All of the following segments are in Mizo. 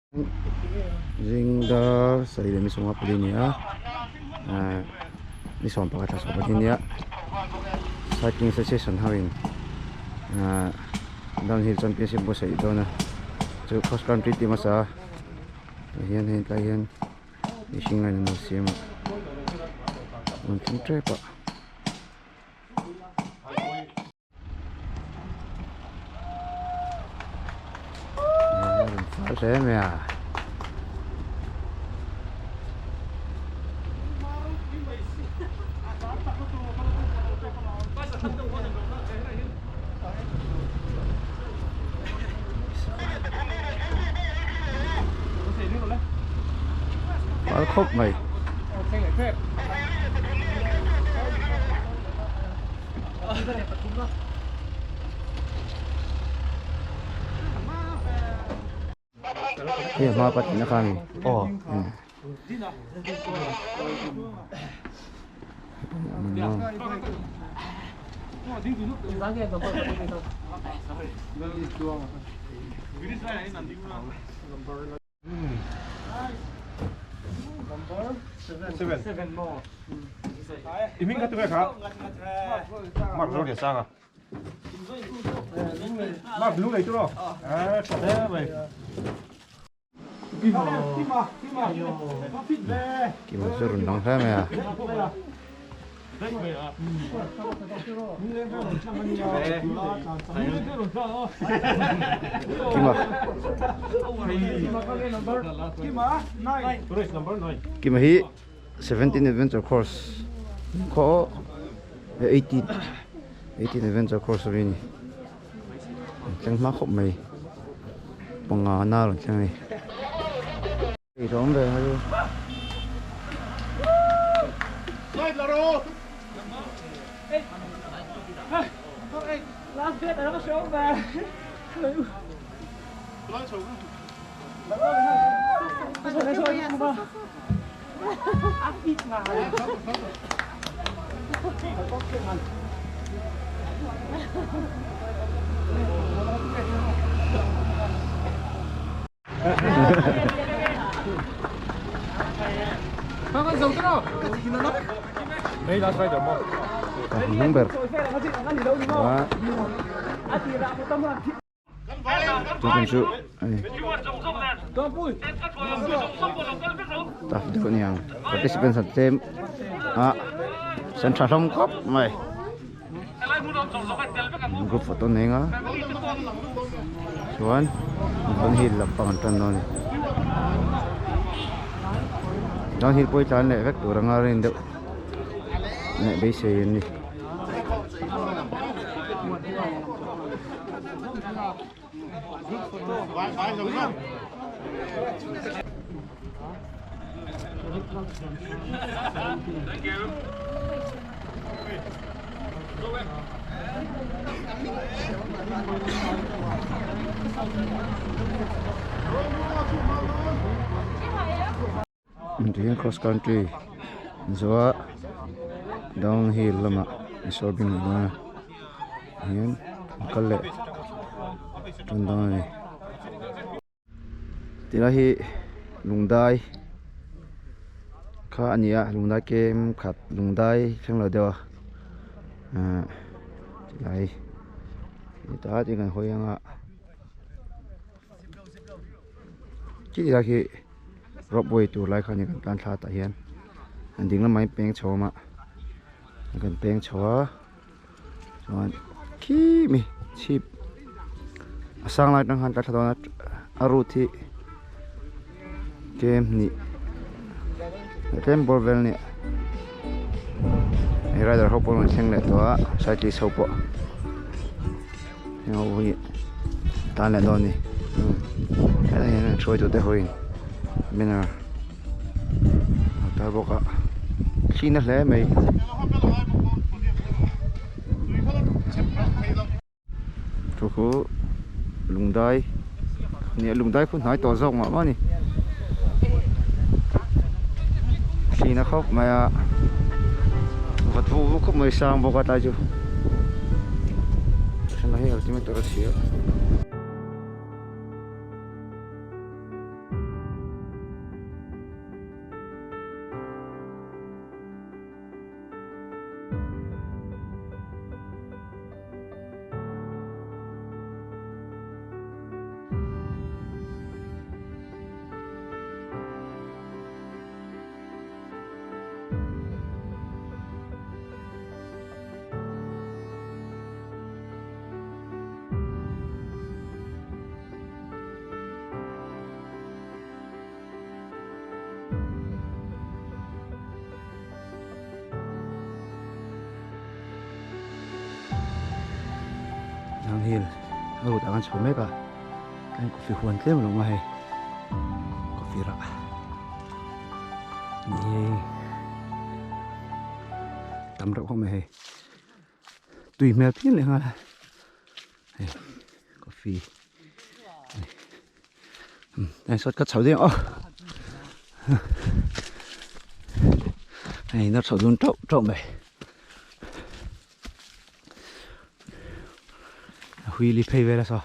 Zing dar sarih leh mi sawmnga pali a ni a ahh ni 11 thla 14 a ni a cycling association ho in ahh downhill championship buatsaih dawn a chu cross country tih hmasa a tah hian hei tlai hian mihring line an lo siam a an thleng tep a. Hle mai a. Fal khawp mai. Hei a hma patling a kha ani aw Kima chu rawn lang hle mai a. Kima Kima hi 17 adventure course khaw 18 18 adventure course a ni thleng hma khawp mai panga na rawn thleng a ni. Eirawng ve a chu. Hnung ber chu chu tough deuh a ni ang participants an tlem a sen tha hlawm khawp mai. Group photo an eng a chuan downhill lampang an tan dawn a ni downhill pawh hi tlan leh vek tur anga rin deuh leh beisei an ni. Tihian cross country zawha downhill lamah insawr bing leh dawn a tihian an kal leh tan dawn a ni. Tilai hi lungdai kha a ni a lungdai kem khat lungdai thleng lo deuh a ahh tilai hetah te kan hawi ang a khi tilai khi rope way tur lai kha a ni kan tan thla tah hian an ding lamah hian peng chho a awm a kan peng chho a. Chuan khi mi chhip a sang lai atang khan tla thla dawn a a route hi tlem hnih tlem bawr vel a nia hei rider ho pawh an rawn thleng leh tawh a cyclist ho pawh heng ho hi tan leh dawn a ni helai hian an hruai tute ho in banner a tar bawk a thli na hle mai. Thu khu lungdai nia lungdai khu hnai tawh zawk mah mah a ni thli na khawp mai a vat vuk vuk khawp mai sang bawk a tlai chu hei altimeter a chhia. Downhill road ah kan chho mek a tlai coffee huan tlem a lo awm a hei coffee rah ni hei tam reuh khawp mai hei tui hmel phian leh nghal a hei coffee a ni sawt ka chho ding aw hei nawr chho dun teuh teuh mai. A wheelie phei vel a saw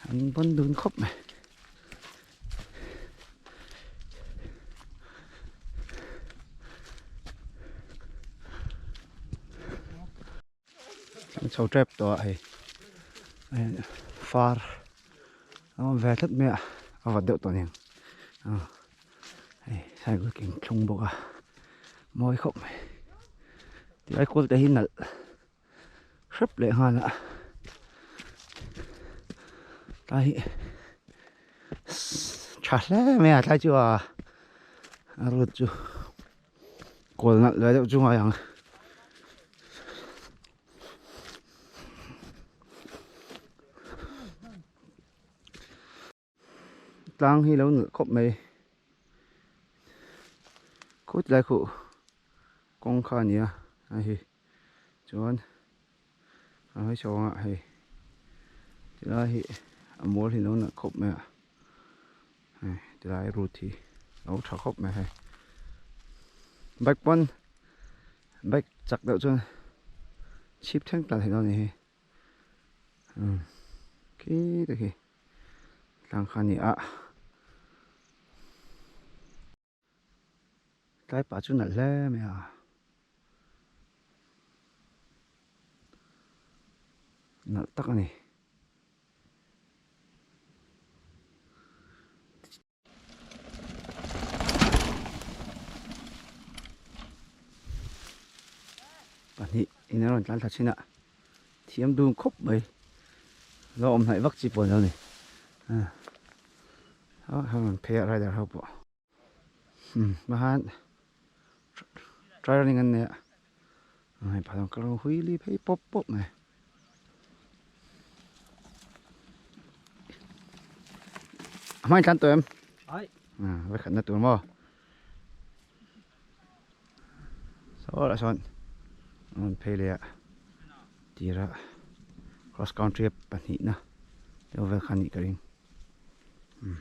an bawn dun khawp mai. An chho tep tawh a hei far a awm ve tlat mai a a vawt deuh tawh nen hei cycle keng thlung bawk a mawi khawp mai. Tilai kawl te hi nalh hrep leh nghal a tlai hi tha hle mai a tlai chu a a road chu kawl nalh ve deuh chu ngai ang. Tlang hi lo nalh khawp mai khut lai khuh kawng kha a ni a a hi chuan a hawi chho ang a hei tilai hi a mual hi lo nalh khawp mai a hei tilai route hi a lo tha khawp mai hei bike pawn bike chak deuh chuan chhip thleng tlan theih dawn a ni hei khi te khi. Tlang kha a ni a tlai pah chu nalh hle mai a nalh tak a ni. Pahnih in a rawn tlan thla thin a thiam dun khawp mai lo awm hnaih vak chi pawh ni lo ni a rawn phei a rider ho pawh mahhan try running an nei a hei phah chuan ka lo hui li phei pawp pawp mai. A hmain tlan tawh em? Ai. Ah, vai khatna tur maw? Saw lah sawn an phei leh a tira cross country a pahnihna deuh vel kha anih ka ring. Umm.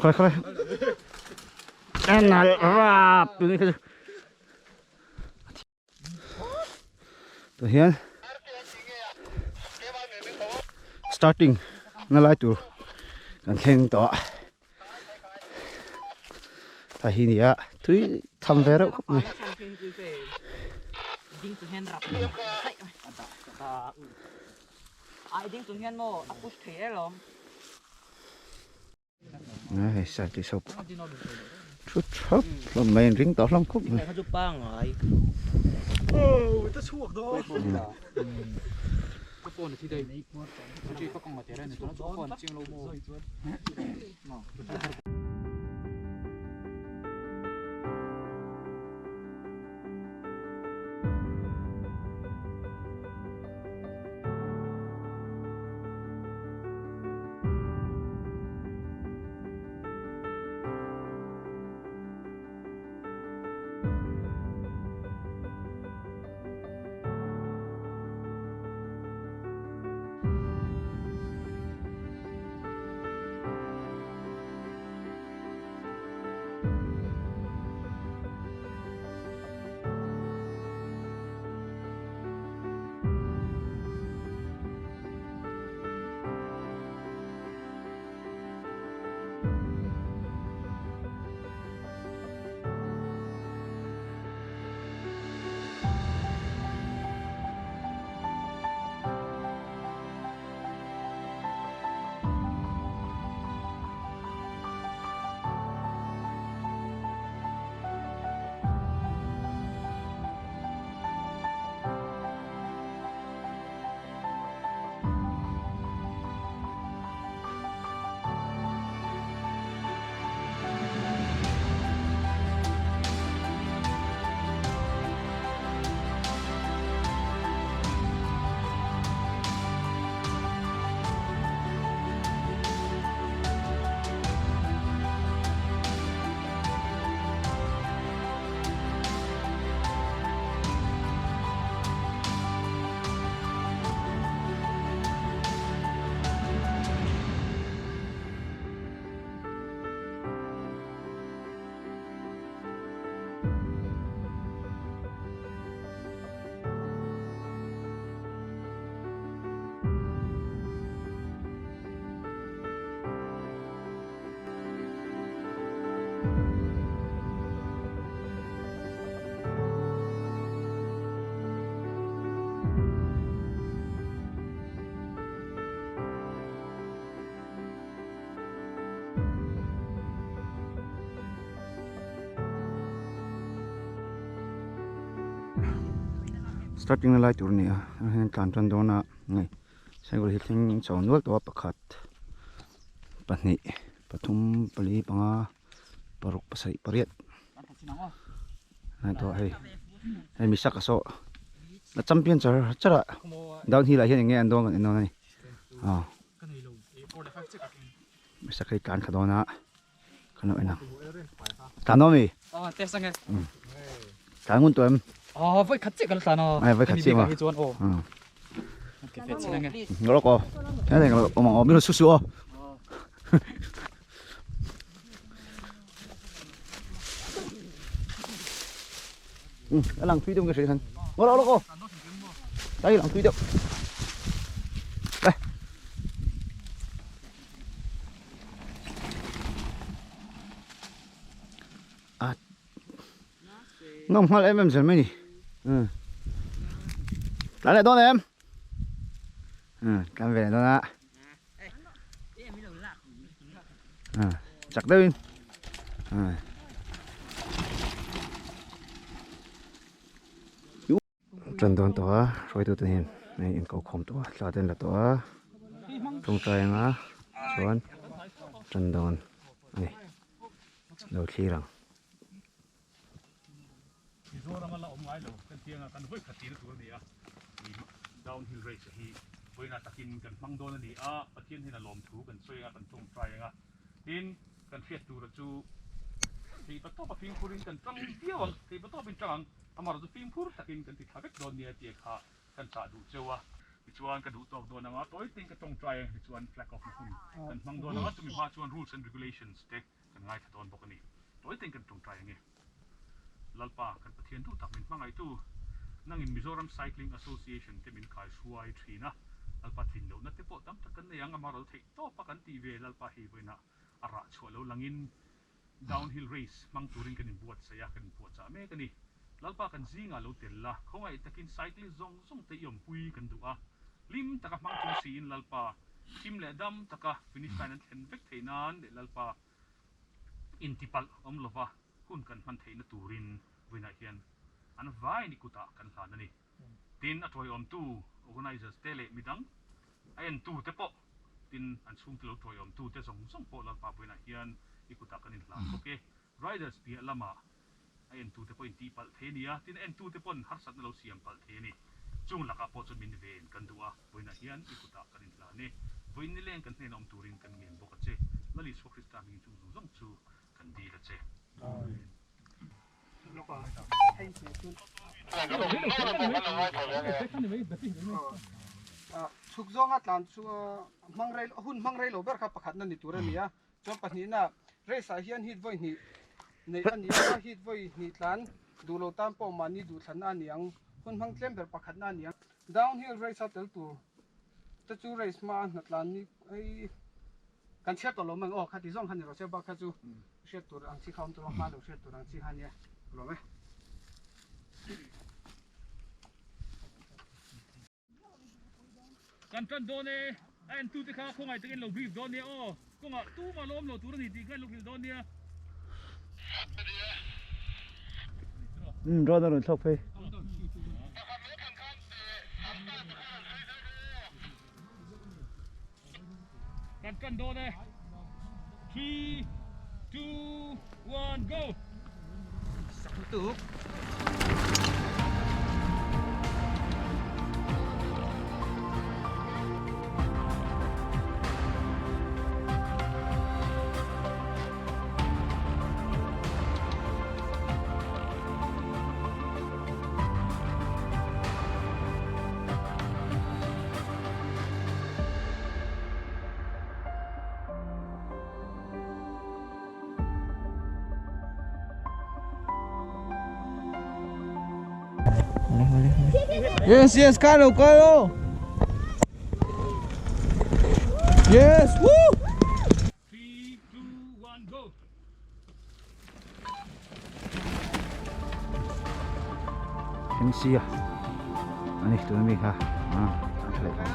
Khawi khawi en al rap tuni kha chu tah hian starting na lai tur kan thleng tawh a ta hi nia tui tham ve reuh khawp mai. Hei cycle shop thut thap hlawm mai an ring tawh hlawm khawp mai. Starting na lai tur a ni a ah hian tlan tan dawn a hei cycle hi thleng chho nual tawh a pakhat pahnih pathum pali panga paruk pasarih pariat a ni tawh a hei hei misak a saw a champion char char a downhill ah hian eng nge an dawn kan en dawn a ni aw misak hei tlan thla dawn a. Kan lo en ang. Tlan awm i? Aw, test ange. Tlan ngun tawh em? Aw, voi khat chiah kan tlan aw. Ai, voi khat chiah ma. Hi chuan aw. Ke fe chin ange. Ngorok aw. Thế này ông ông biết su su aw. Ừ, cái lăng thui đâu cái gì thân. Ngorok ngorok aw. Đây lăng thui đâu. Đây. A nawm nghal em em zel mai ni umm tlan leh dawn em umm tlan ve leh dawn a umm chak deuhin umm. Tan dawn tawh a hruaitute hian hei inko khawm tawh a thla te an la tawh a tawngtai anga chuan tan dawn a ni lo thlir ang. Mizoram a la awm ngai lo kan ti anga kan vawi khat tihna tur a ni a downhill race hi vawiinah takin kan hmang dawn a ni a Pathian hian a lawmthu kan sawi anga kan tawngtai anga tin kan hriat tura chu theihpa tawpa fimkhurin kan tang viau ang theihpa tawpin tang ang. Amaherawh chu fimkhur takin kan ti thla vek dawn nia tih kha kan chah duh cheu a. Tichuan ka duh tawk dawn anga tawi tein ka tawngtai ang tichuan flag off na hun kan hmang dawn anga chumi hma chuan rules and regulations te kan ngaithla dawn bawk a ni. Tawi tein kan tawngtai ang e. Lalpa kan Pathian duh tak min hmangaihtu nangin Mizoram Cycling Association te min khai hruai thin a, Lalpa tlin lohna te pawh tam tak kan nei ang amaherawh theih tawpa kan tih ve Lalpa hei vawiinah a rah chhuah lo langin Downhill race hmang turin kan inbuatsaih a, kan inpuahchah mek a ni. Lalpa kan zingah lo tel la, khawngaih takin cyclist zawng zawng te i awmpui kan duh a. Hlim taka hmang chung siin Lalpa, hlim leh dam taka finish line an thlen vek theih nan leh Lalpa intipalh awm lova hun kan hman theihna turin vawiinah hian an vaini kutah kan hlan a ni. Tin, a tawiawmtu organizers te leh midang a entu te pawh, tin an chhungte lo tawiawmtu te zawng zawng pawh Lalpa buainah hian i kutah kan inhlan bawk e. Riders piah lamah a entu te pawh intih palh thei a ni a, tin a entu te pawn harsatna lo siam palh thei a ni. Chung lakah pawh chuan min ven kan duh a, buainah hian i kutah kan inhlan e. Vawiin nileng kan hnenah awm turin kan ngen bawk a che. Lal Isua Krista hmingin chung zawng zawng chu kan dil a che. Amen. Chhuk zawnga tlan chu hmang rei hun hmang rei lo ber kha pakhatna ni tur a ni a, chuan pahnihna race ah hian heat vawi hnih neih a ni a, heat vawi hnih tlan duh lo tan pawh mahni duhthlanna a ni ang, hun hmang tlem ber pakhatna a ni ang. Downhill race a tel tur te chu race hma a hnatlan ni hei kan chhiat tawh lo mai ang aw khati zawng kha ni rawh se bak kha chu hriat tur ang chi kha awm tur a hma lo hriat tur ang chi kha nia lawm e. Kan tan dawn e, a entu te kha khawngaih takin lo brief dawn nia aw, kawngah tumah lo awm lo tur a ni tih kha in lo hrilh dawn nia. Umm drone a rawn thlawk phei. Kan tan dawn e. 3 2 1 go. Sak lutuk. Yes, yes, Carlo, Carlo. Yes, woo! 3 2 1 go. MC a ani tuna mi kha a a tha leh tawh.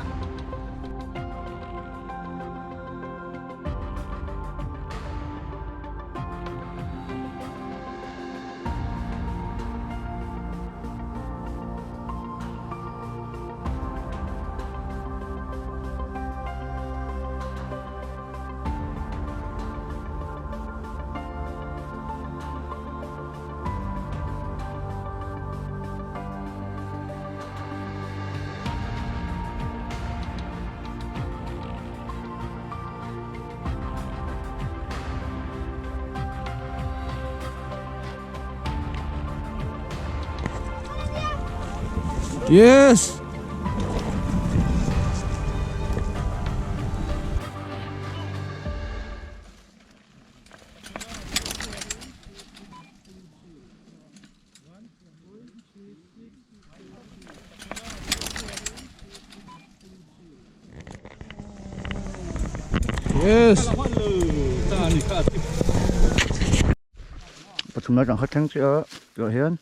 Yes! Yes! Pathum lai tang kha thleng chiah a tah hian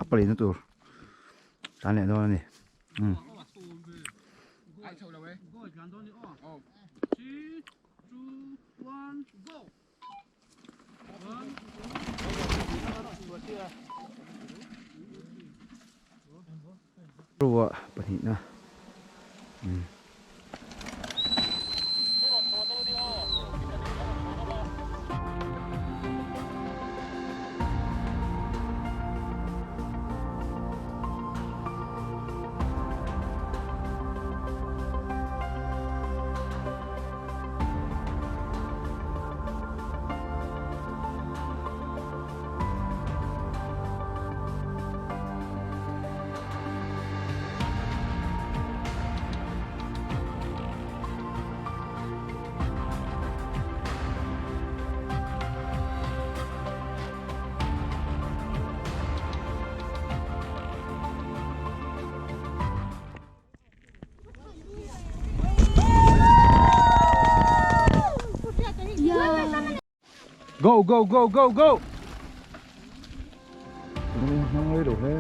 a pali na tur tlan leh dawn a ni. Um. Ruah pahnihna um. Go go go go go. Hmang rei lo hle.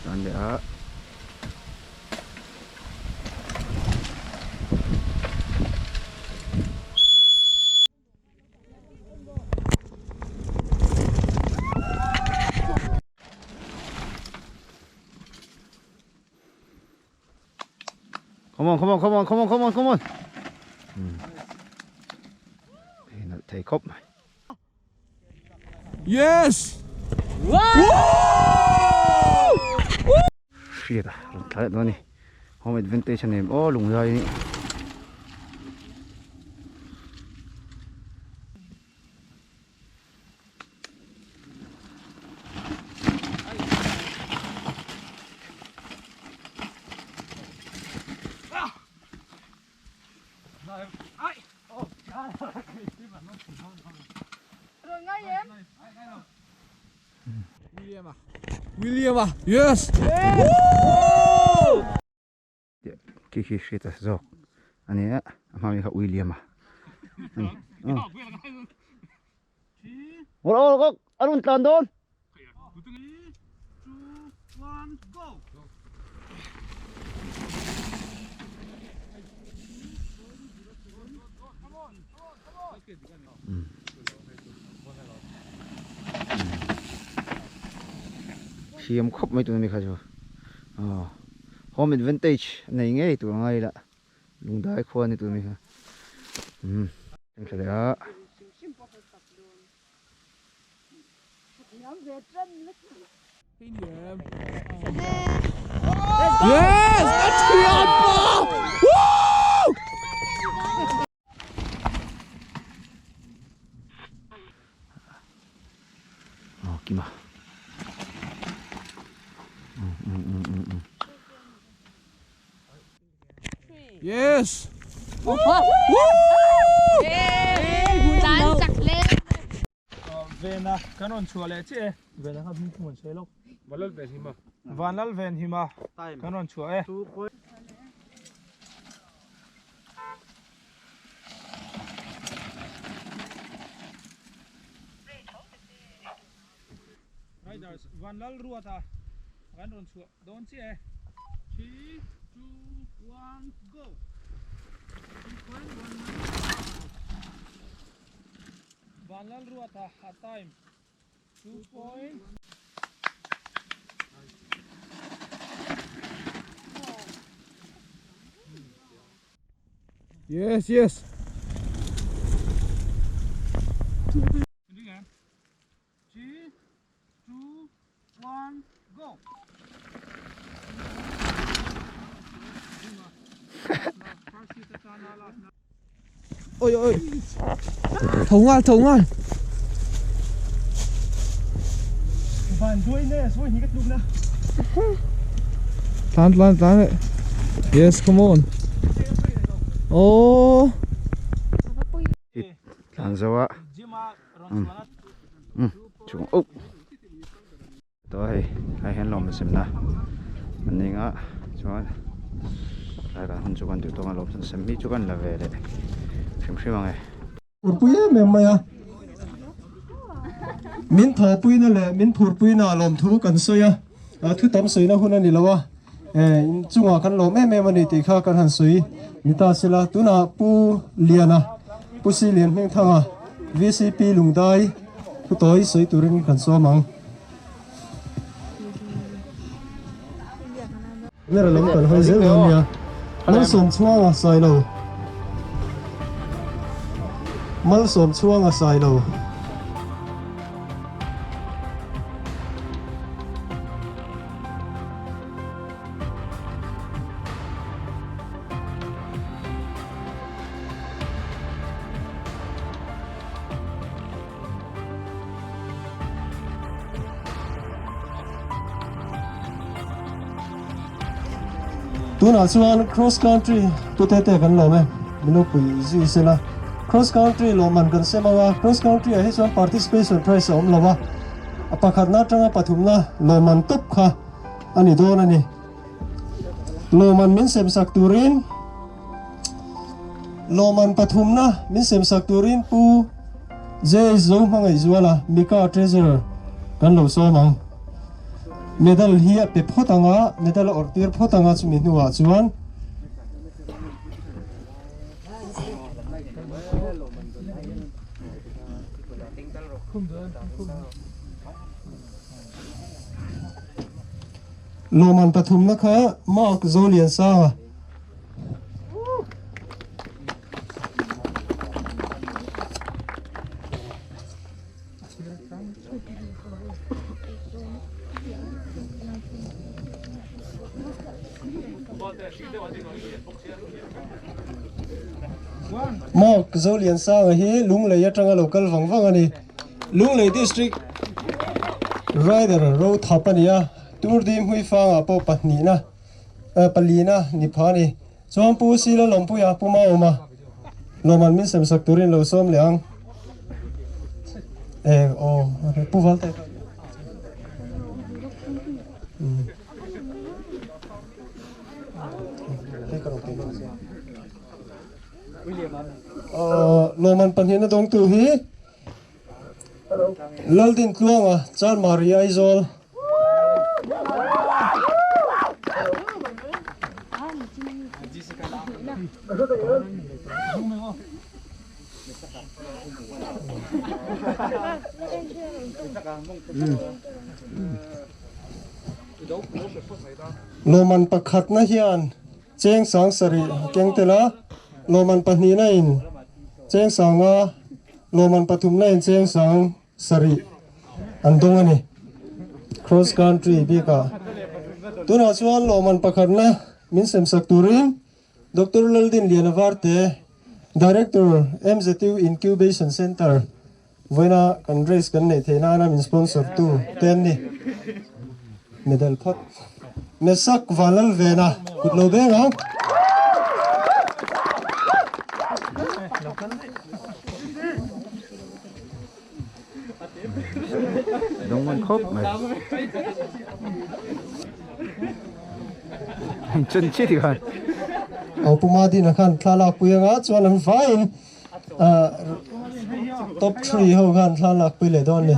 Tan leh a. Come on, come on, come on, come on, come on, come on. Thei khawp mai. Yes! Hriat a rawn tla leh dawn a ni. Home advantage a nei em aw lunglai a ni. Khi khi hriat a zawk a nia a hma mi kha William a a rawn tlan dawn. Thiam khawp mai tuna mi kha chu aw home advantage a nei ngei tur angai ila lungdai khua ani tuna mi kha umm thla leh a. Yes! A thiam pa! Woo! Aw kima. Um um um um um. Yes! Vena kan rawn chhuah leh chiah e. Vena kha hming hmuh an sawi lawk. Vanlal ven hima. Vanlal ven hima kan rawn chhuah e. Riders Vanlal Ruata kan rawn chhuah dawn chiah e. 3, 2, 1, go! Vanlal Ruata a time 2 point. Yes, yes. 3, 2, 1, go! Ôi ôi. Thấu ngal, thấu ngal. Van duai ne, sawi hi ka tluk na. Tlan tlan tlan eh. Yes, come on. Oh. Tlan zo a. Um chung oh. Tawh hei tlai hian lawm sem na an ni nga chuan tlai kan hun chu kan duh tawk a lawm sem mi chu kan la ve leh hrim hrim ang e. Phurpui em em mai a, min thawhpuina leh min phurpuina lawmthu kan sawi a, thu tam sawina hun a ni lo a, inchungah kan lawm em em a ni tih kha kan han sawi ni ta sela, tunah Pu Liana, Pu Si Lian Hmingthanga, VCP Lungdai thutawi sawi turin kan sawm ang. Nera lam kan hawi zel dawn nia. Malsawm chhuanga sai lo. Malsawm chhuanga sai lo. Tunah chuan cross country pute te kan lawm e, minu pui zui sela. Cross country lawmman kan sem ang a, cross country ah hi chuan participation prize a awm lo a, a pakhatna atanga pathumna lawmman tawp kha a ni dawn a ni. Lawmman min sem sak turin Lawmman pathumna min sem sak turin Pu J Zo Hmangaihzuala, Mika Treasurer, kan lo sawm ang. Medal hi a pe phawt ang a, medal a awrh tir phawt ang a chumi hnuah chuan Lawmman pathumna kha Mark Zoliansanga, Mark Zoliansanga hi Lunglei atanga lo kal vang vang a ni. Lunglei District Rider ro thap a ni a, Turdi Hmuifangah pawh pahnihna. Palina ni pha a ni. Chuan Pu Sila Lawmpuia Pu Maawma. Lawman min sem sak turin lo sawm leh ang. E aw pu val te. Lawman pahnihna dawngtu hi Laldin Tluanga Chanmari Aizawl. Lawman pakhatna hian cheng sang sarih a keng tel a, lawman pahnihna in cheng sanga lawman pathumna in cheng sang sarih an dawng a ni. Cross country bikah tunah chuan lawman pakhatna min semsak turin Doctor Laldin Liana Varte, Director, MZU Incubation Centre, vawiina kan race kan neih theih nana min sponsor tu te an ni. Medal phawt. Mesak Vanlalvena kut lo beng ang. Dawng ngun khawp mai. Chun chi ti khan. Aw Pu Madina khan thla lak pui anga chuan an vaiin top 3 ho khan thla lak pui leh dawn ni.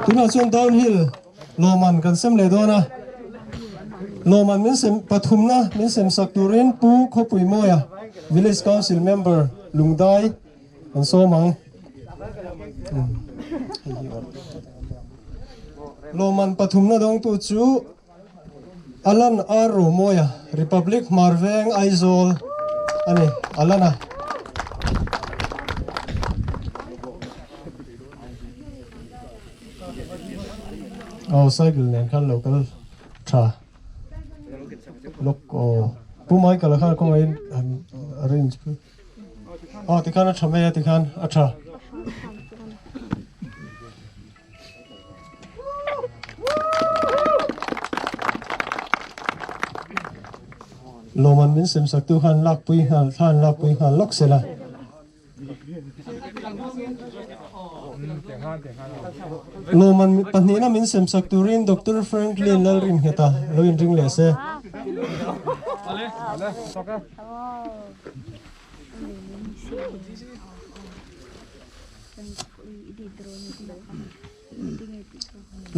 Tunah chuan downhill lawman kan sem leh dawn a, lawman min sem pathumna min sem sak turin Pu Khawpui Mawia Village Council Member Lungdai kan sawm ang. Lawman pathumna dawngtu chu Alan R. Romawia, Republic Hmar Veng, Aizawl a ni. Alana. Aw cycle nen khan lo kal tha lawk aw Pu Michael a khan kawngaihin han arrange pui. Aw tikhan a tha mai a tikhan a tha. Lawman min sem sak tu khan lakpui nghal thlan lakpui nghal lawk sela. Lawman pahnihna min sem sak turin Doctor Franklin Lalringheta lo inring leh se.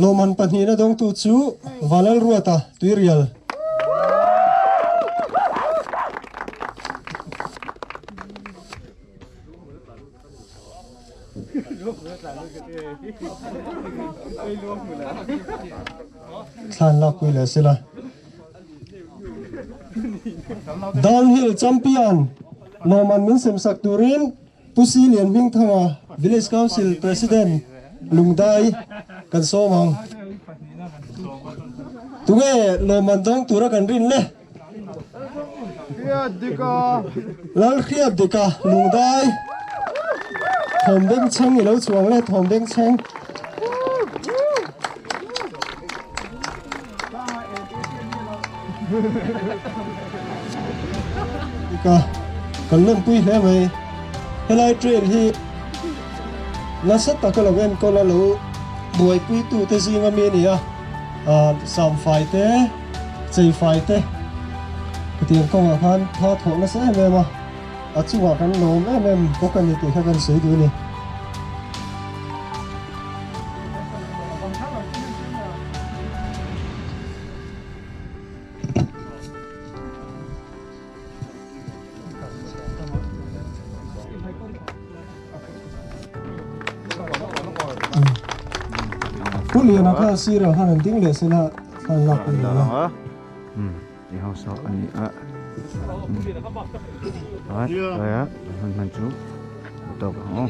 Lawmman pahnihna dawngtu chu Vanlalruata Tuirial. Thlan lakpui leh sela. Downhill champion lawmman min semsak turin Pu Si Lian Hmingthanga, Village Council President, Lungdai kan sawm ang. Tunge lawmman dawng tura kan rin le? Lalhriat Dika, Lungdai, Thawm Bengchheng i lo chuang le, Thawm Bengchheng. Ka kan lawmpui hle mai helai trail hi nasa taka lo enkawl a lo buaipui tu te zinga mi a ni a ah samfai te cheifai te hetiang kawngah khan tha thawh nasa em em a a chungah kan lawm em em bawk a ni tih kha kan sawi duh a ni. Pu Liana kha sirah khan an ding leh sela thlan lak a ni a. Ti ho saw a ni a. Chuan tlaiah kan hun hman chu a tawk ang aw.